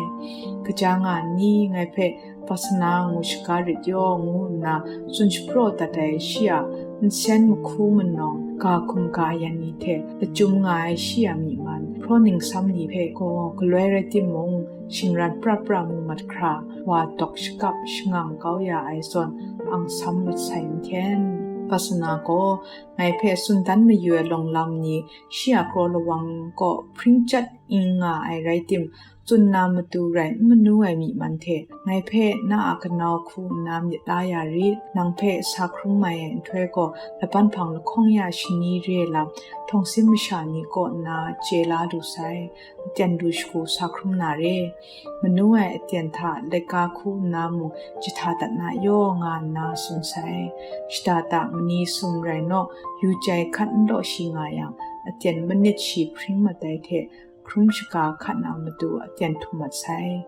Kaja nga n ni? Ngai hpe Pasana ngu shaga rit yaw, ngu nna tsun shapraw dat ai shi a nsen mahku manawng ga hkum ga yan ni hte lachyum nga ai shi a myi man, hpraw ningsam ni hpe gaw galoi rai timung, shingran pra pra mu mat hkra, wa dawk shakap shangang kau ya ai zawn angsam mat sai nhten. Pasana gaw ngai hpe tsun dan mayu ai lawng lam ni shi a kraw lawang kaw hpring chyat n nga ai rai tim, tsun na matu rai n manu ai myi man hte, ngai hpe na a kanau hku nna myit la ya rit. Nang hpe sa hkrum mai ai nhtoi gaw, laban hpang lahkawng ya shani re lam, htawng sim masha ni kaw nna chye la lu sai. Aten lu shagu sa hkrum na re. Manu ai aten hta laika hku nna mung jahta dat na yaw, nga nna tsun sai. Shada da mani sum rai naw, yu jai hkat n law shi nga yang, aten manit shi hpring mat ai hte, hkrum shaga hkat na matu aten htum mat sai.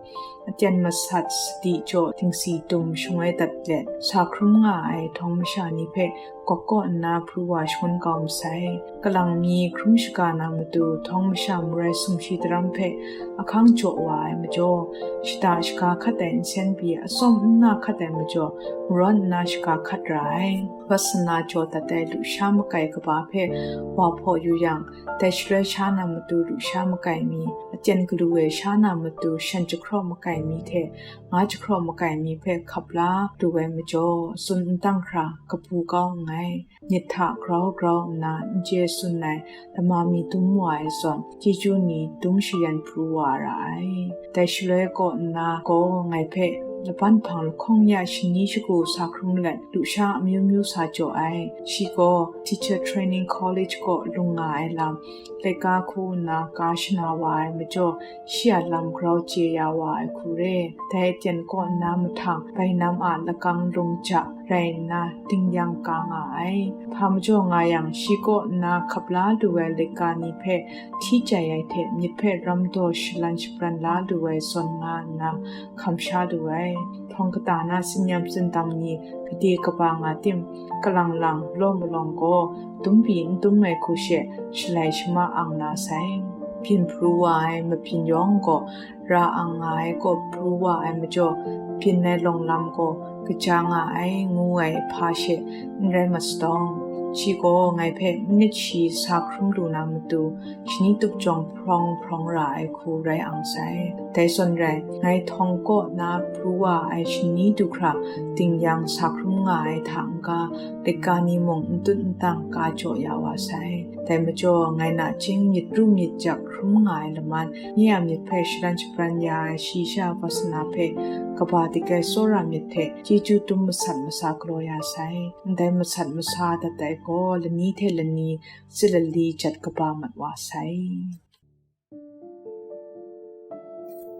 Aten masat sadi jaw dingsi dum shangoi dat let sa hkrum nga ai htawng masha ni hpe gawk kaw nna pru wa shangun kau masai. Kalang mi hkrum shaga na matu htawng masha marai sumshi daram hpe ahkang jaw wa ai majaw, shada shaga hkat ai nsen pyi atsawm nna hkat ai majaw, marawn nna shaga hkat ra ai. Pasana jaw dat ai lusha makai kaba hpe wa hpaw yu yang, dai shaloi sha na matu lusha makai mi, aten galu ai sha na matu shan jahkraw makai mi hte nga jahkraw makai mi hpe hkap la lu ai majaw, tsun n dang hkra kabu kau nngai. Myit hta grau grau nna n chye tsun ai lama mi dum wa ai zawn, chyeju ni dum shayan pru wa ra ai. Dai shaloi kaw nna gaw ngai hpe laban hpang lahkawng ya shani shagu sa hkrum let, lusha amyu myu sa jaw ai. Shi gaw Teacher Training College kaw lung nga ai lam, laika hku nna ka shana wa ai majaw, shi a lam grau chye ya wa ai hku re. Dai aten kaw nna mahtang bainam a lakang lung ja rai nna, dingyang ka nga ai. Hpa majaw nga yang, shi kaw nna hkap la lu ai laika ni hpe hti chye ai hte, myit hpe ram daw shalan shabran la lu ai zawn nga nna hkam sha lu ai. Htawng kata na tsin-yam tsindam ni gade kaba nga tim, kalang lang law malawng gaw, dum pyi n dum ai hku she shalai shama ang na sai. Byin pru wa ai mabyin yawng gaw, ra ang nga ai kaw pru wa ai majaw, byin ai lawng lam gaw kaja nga ai, ngu ai hpa she n rai mat sadawng, shi gaw ngai hpe manit shi sa hkrum lu na matu, shani tup jawng hprawng hprawng ra ai hku rai ang sai. Dai zawn rai, ngai htawng kaw na pru wa ai shani du hkra dingyang sa hkrum nga ai hta n-ga, laika ni mung n tut n tang ka jaw ya wa sai. Dai majaw, ngai nachying myit ru myit jak hkrum nga ai laman, nye a myit hpe shalan shabran ya ai shayi sha Pasana hpe kaba dik ai tsawra myit hte chyeju dum masat masa galaw ya sai. Ndai masat masa dat ai gaw, lani hte lani tsilali jat kaba mat wa sai.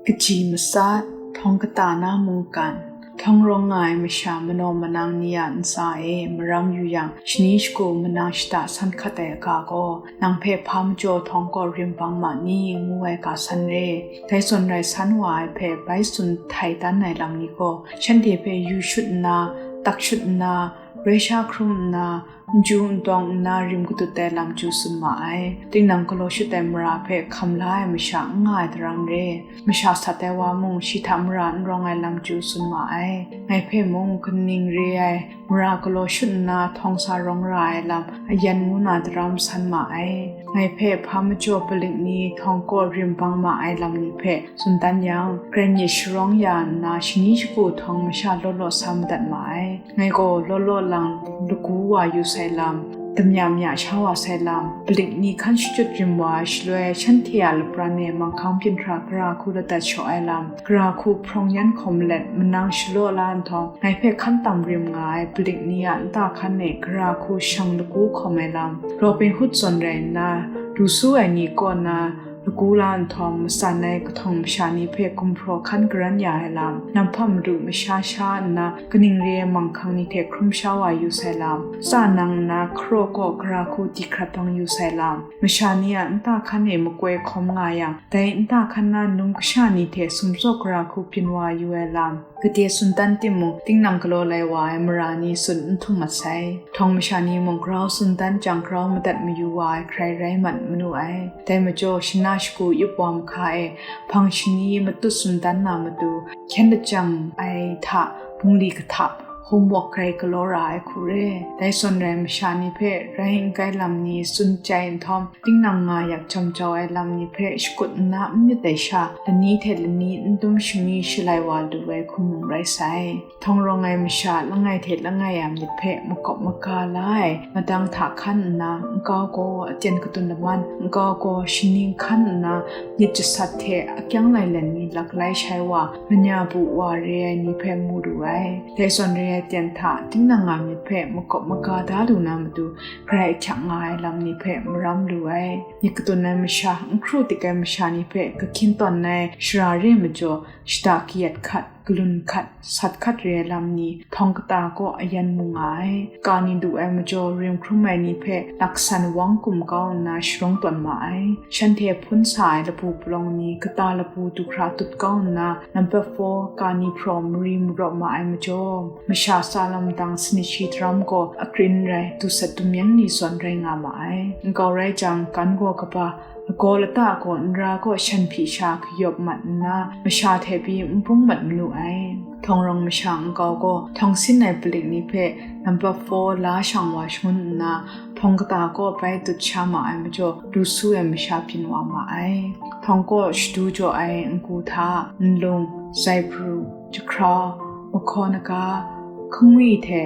Kaji matsat, htawng kata na mungkan, htawng rawng nga ai masha manaw manang ni a ntsa e maram yu yang, shani shagu manang shada san hkat ai ga gaw, nang hpe hpa majaw htawng kaw rim bang ma ni, ngu ai ga san re. Dai zawn rai san wa ai hpe bai tsun htai dan ai lam ni gaw, shanhte hpe yu shut nna, tak shut nna, rai sha hkrum nna, n ju n tawng nna rim gadut ai lam chyu tsun ma ai. Tinang galaw shut ai mara hpe hkam la ai masha n nga ai daram re. Masha sat ai wa mung shi hta mara n rawng ai lam chyu tsun ma ai. Ngai hpe mung kaning re ai, mara galaw shut nna htawng sa rawng ra ai lam ayan ngu na daram san ma ai. Ngai hpe hpa majaw palik ni htawng kaw rim bang ma ai lam ni hpe tsun dan yang, grai myit sharawng ya nna shani shagu htawng masha law law sa madat ma ai. Ngai gaw law law lang lagu wa yu sai lam, damya mya sha wa sai lam, palik ni hkan shachyut rim wa ai shaloi, shanhte a lapran e manghkang byin hkra gara hku ladat shaw ai lam, gara hku hprawng yan hkawm let manang shalaw la nhtawm, ngai hpe hkan tam rim nga ai palik ni a nta hkan e gara hku shang lagu hkawm ai lam, Robin Hood zawn rai nna, du su ai ni kaw na, lagu la nhtawm, matsan ai kahtawng masha ni hpe gumhpraw hkan garan ya ai lam, namhpa madu masha sha nna, kaning re ai manghkang ni hte hkrum sha wa yu sai lam, tsa nang nna hkaraw kaw gara hku di hkrat htawng yu sai lam, masha ni a nta hkan e makoi hkawm nga yang, dai nta hkan na num kasha ni hte sumtsaw gara hku byin wa yu ai lam, gade tsun dan timung, tingnang galaw lai wa ai mara ni tsun n htum mat sai. Htawng masha ni mung grau tsun dan jang grau madat mayu wa ai hkrai rai mat manu ai. Dai majaw, shana shagu yup wa mahka e, hpang shani matut tsun dan na matu, hkyen lajang ai hta bungli kahtap, homework grai galaw ra ai hku re. Dai zawn rai masha ni hpe rai n kai lam ni tsun chyai nhtawm, tingnang nga yak jam jau ai lam ni hpe shakut nna n myit ai sha, lani hte lani n dum shami shalai wa lu ai hkum mung rai sai. Htawng rawng ai masha langai hte langai a myit hpe makawp maga la ai madang hta hkan nna, nkau gaw aten kadun laman, nkau gaw shaning hkan nna, myit jasat hte akyang lailen ni laklai shai wa, manya bu wa re ai ni hpe mu lu ai. Dai zawn re ai aten hta tingnang a myit hpe makawp maga da lu na matu, grai ahkyak nga ai lam ni hpe maram lu ai. Myit kadun ai masha, n hkru dik ai masha ni hpe kahkyin tawn ai shara re majaw, shada kayat hkat, galun hkat, sat hkat re ai lam ni, htawng kata kaw ayan mu nga ai. Ka ni du ai majaw, rim hkrum ai ni hpe laksan wang kum kau nna sharawng tawn ma ai. Shanhte hpun sa ai labu palawng ni, kata labu du hkra tut kau nna, nampat four ka ni hpraw mari marawp ma ai majaw, masha tsa lam dang sanit shi daram gaw akrin rai, dusat dumyang ni zawn rai nga ma ai. Nkau rai jang, gan gaw kaba, lagaw lata gaw nra kaw shan hpyi sha kayawp mat nna, masha hte pyi n bung mat manu ai. Htawng rawng masha nkau gaw htawng sin ai palik ni hpe nampat four la shang wa shangun nna, htawng kata kaw bai dut sha ma ai majaw, du su ai masha byin wa ma ai. Htawng kaw shadu jaw ai ngu hta, nlung, zaibru, jahkrau, mahkaw naga, hkungwi hte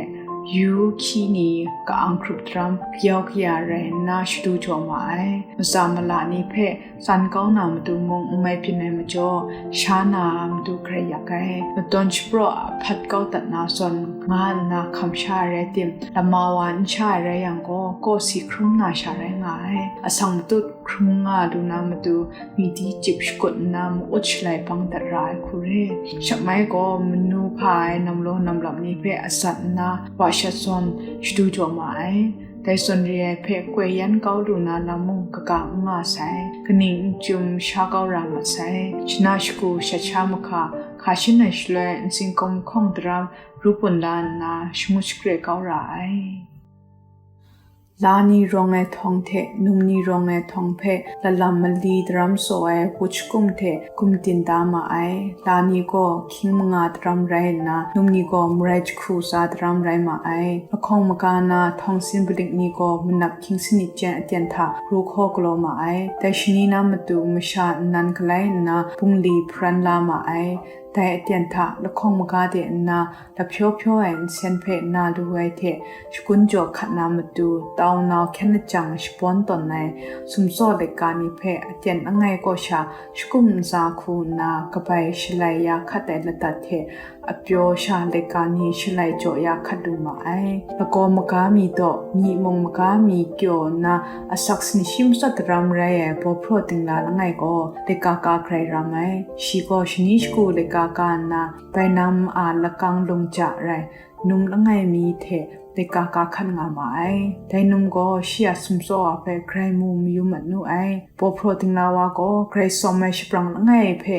yu hkyi ni ka-ang hkrup daram, kayau kaya rai nna shadu jaw ma ai. Matsa mala ni hpe tsan kau na matu mung n mai byin ai majaw, sha na a matu grai yak ai. Madawn shapraw a hpat kau dat na zawn nga nna hkam sha ai rai tim, lama wa n sha ai rai yang gaw, kawsi hkrum na sha rai nga ai. Asak matut hkrum nga lu na matu, midi chyip shakut nna ma-ut shalai bang dat ra ai hku re. Shap mai gaw manu hpa ai namlaw namlap ni hpe atsat nna, wa shat zawn shadu jaw ma ai. Dai zawn re ai hpe koi yan kau lu na lam mung kaga n nga sai. Kaning n chyum sha kau ra mat sai. Shana shagu shat sha mahka, hka shin ai shaloi, nsing kawm hkawng daram, ru pun la nna, shangut shakre kau ra ai. La ni rawng ai htawng hte num ni rawng ai htawng hpe lalam mali daram tsaw ai wut shakum hte gumdin da ma ai. La ni gaw hkying manga daram rai nna, num ni gaw marai jahku tsa daram rai ma ai. Lahkawng maga na htawng sin palik ni gaw manap hkying sanit jen aten hta ru hkaw galaw ma ai. Dai shani na matu masha nnan galai nna bungli hparan la ma ai. Dai aten hta lahkawng maga de nna, lahpyaw pyaw ai nsen hpe na lu ai hte, shagun jaw hkat na matu, tau nau hkyen lajang shabawn tawn ai sumtsaw laika ni hpe aten langai kaw sha shakum ntsa hku nna, kabai shalai ya hkat ai ladat hte apyaw sha laika ni shalai jaw ya hkat lu ma ai. Lagaw maga mi daw, myi mung maga mi kyaw nna, asak sanit shi matsat daram rai ai bawhpraw dingla langai gaw, laika ka grai ram ai. Shi gaw shani shagu laika ka nna, bainam a lakang lung ja rai, num langai mi hte laika ka hkan nga ma ai. Dai num gaw shi a sumtsaw a hpe grai mu mayu mat nu ai. Bawhpraw dingla wa gaw grai sawm ai shaprang langai hpe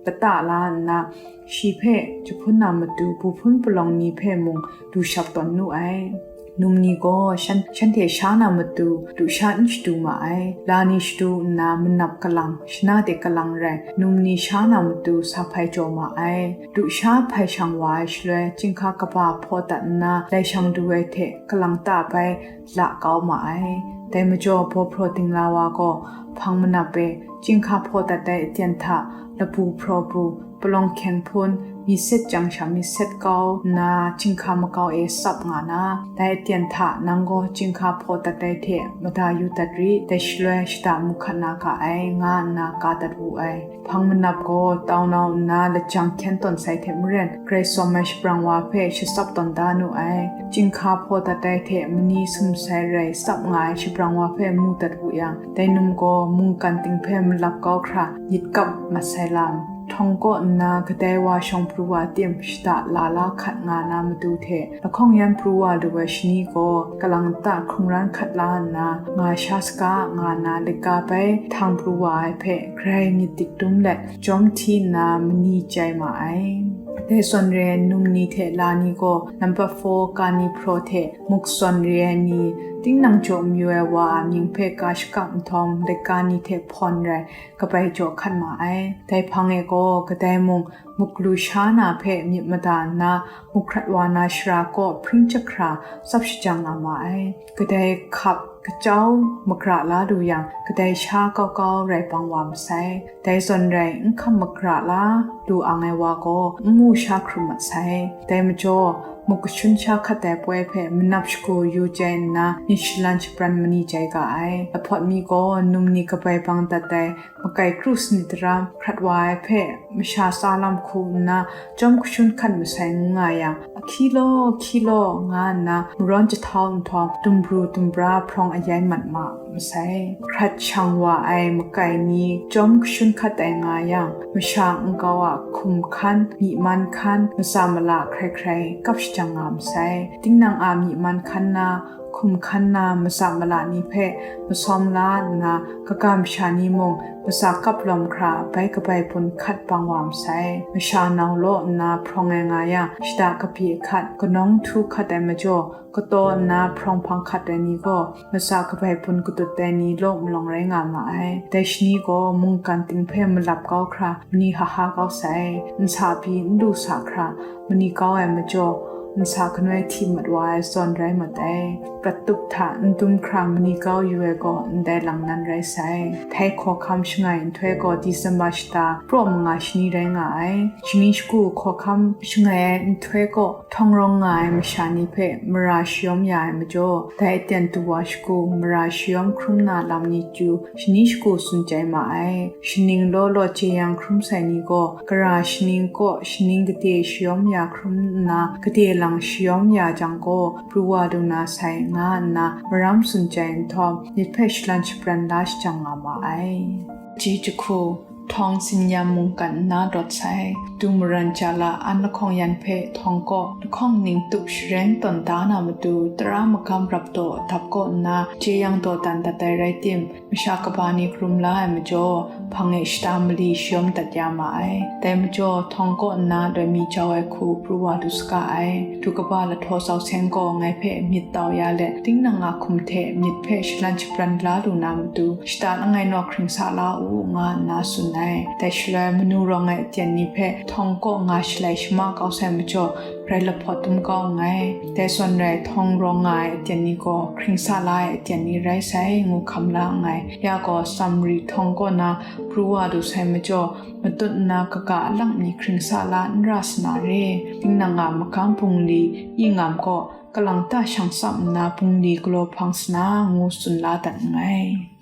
lata la nna, shi hpe jahpun na matu buhpun palawng ni hpe mung du shap tawn nu ai. Num ni gaw shan, shanhte sha na matu du sha n shadu ma ai. La ni shadu nna manap kalang, shana de kalang rai, num ni sha na matu sa hpai jaw ma ai. Du sha hpai shang wa ai shaloi, chyinghka kaba hpaw dat nna, lai shang du ai hte kalang ta bai la kau ma ai. Dai majaw, bawhpraw dingla wa gaw hpang manap e chyinghka hpaw dat ai aten hta, labu hpraw bu, palawng hkyeng hpun, mi set chyang sha mi set kau nna, chyinghka makau e tsap nga na, dai aten hta nang gaw chyinghka hpaw dat ai hte mada yu dat rit, dai shaloi shada mu hkat na ga ai, nga nna ka dat wu ai. Hpang manap gaw tau nau nna lajang hkyen tawn sai hte maren, Karai tsawm ai shabrang wa hpe shatsap tawn da nu ai. Chyinghka hpaw dat ai hte mani sum sai rai tsap nga ai shabrang wa hpe mu dat wu yang, dai num gaw mungkan ting hpe malap kau hkra, nyit kap mat sai lam. Htawng kaw nna kadai wa shawng pru wa tim shada la la hkat nga na matu hte, lahkawng yan pru wa lu ai shani gaw kalang ta hkrung ran hkat la nna, nga sha saga nga nna, laika bai htang pru wa ai hpe grai myit dik dum let, jawm hti nna mani chyai ma ai. Dai zawn re ai num ni hte la ni gaw, nampat four ka ni hpraw hte muk zawn re ai ni, tinang jaw mayu ai wa a mying hpe ka shakap nhtawm, laika ni hte hpawn rai, kabai jaw hkat ma ai. Dai hpang e gaw, kadai mung muk lu sha na hpe myit mada nna, muk hkrat wa na shara kaw hpring jahkra tsap shajang nga ma ai. Kadai hkap kacau magra la lu yang, kadai sha kau kau rai bang wa masai. Dai zawn rai, n hkam magra la lu ang ai wa gaw, n mu sha hkrum mat sai. Dai majaw, muk kashun sha hkat ai poi hpe manap shagu yu jai nna, myit shalan shapran mani jai ga ai. Lahpawt mi gaw, num ni kabai bang dat ai, makai kru sanit daram hkrat wa ai hpe masha tsa lam hku nna, jawm kashun hkat masai ngu nga yang, "Ahki law, ahki law," nga nna marawn jahtau nhtawm, dumbru dumbra hprawng ayai mat ma masai. Hkrat shang wa ai makai ni jawm kashun hkat ai nga yang, masha nkau a hkum hkan, myi man hkan, matsa mala hkrai hkrai kap shajang nga masai. Tinang a myi man hkan na, hkum hkan na, matsa mala ni hpe masawm la nna, kaga masha ni mung matsa kap lawm hkra bai kabai bun hkat bang wa masai. Masha nau law nna hprawng ai nga yang, shada kabye hkat, kanawng htu hkat ai majaw, kataw nna hprawng hpang hkat ai ni gaw, matsa kabai bun katut ai ni law malawng rai nga ma ai. Dai shani gaw mungkan ting hpe malap kau hkra, mani haha kau sai. Nsa pyi n lu sa hkra, mani kau ai majaw, nsa kanoi hti mat wa ai zawn rai mat ai. Prat tup hta n dum hkra mani kau yu ai gaw ndai lang nan rai sai. Thai hkawhkam shangai nhtoi gaw December shata praw manga shani rai nga ai. Shani shagu hkawhkam shangai ai nhtoi gaw, htawng rawng nga ai masha ni hpe mara shayawm ya ai majaw, dai aten du wa shagu mara shayawm hkrum na lam ni chyu, shani shagu tsun chyai ma ai. Shaning law law jeyang hkrum sai ni gaw, gara shaning kaw shaning gade shayawm ya hkrum nna, gade lang shayawm ya jang gaw, pru wa lu na sai, nga nna maram tsun chyai nhtawm, myit hpe shalan shapran la shajang nga ma ai. Ji jahku, htawng tsin-yam mungkan nna rawt sai, du maran ja la an lahkawng yan hpe htawng kaw, lahkawng ning tup shareng tawn da na matu, tara magam rap daw dap kaw nna, jeyang dawdan dat ai rai tim, masha kaba ni karum la ai majaw, hpang e shata mali shayawm dat ya ma ai. Dai majaw, htawng kaw nna loi mi jau ai hku pru wa lu saga ai. Du kaba lahtaw sau seng gaw ngai hpe myit tau ya let, tinang a hkum hte myit hpe shalan shapran la lu na matu, shata langai naw hkring sa la u, nga nna tsun ai. Dai shaloi, manu rawng ai aten ni hpe htawng kaw nga shalai shama kau sai majaw, rai lahpawt dum kau nngai. Dai zawn rai, htawng rawng nga ai aten ni gaw hkring sa la ai aten ni rai sai, ngu hkam la nngai. Ya gaw, Samari htawng kaw na pru wa lu sai majaw, matut nna kaga alang mi hkring sa la n ra sa na re. Tinang a magam bungli, yi ngam kaw, kalang ta shang tsap nna bungli galaw hpang sa na, ngu tsun la dat nngai.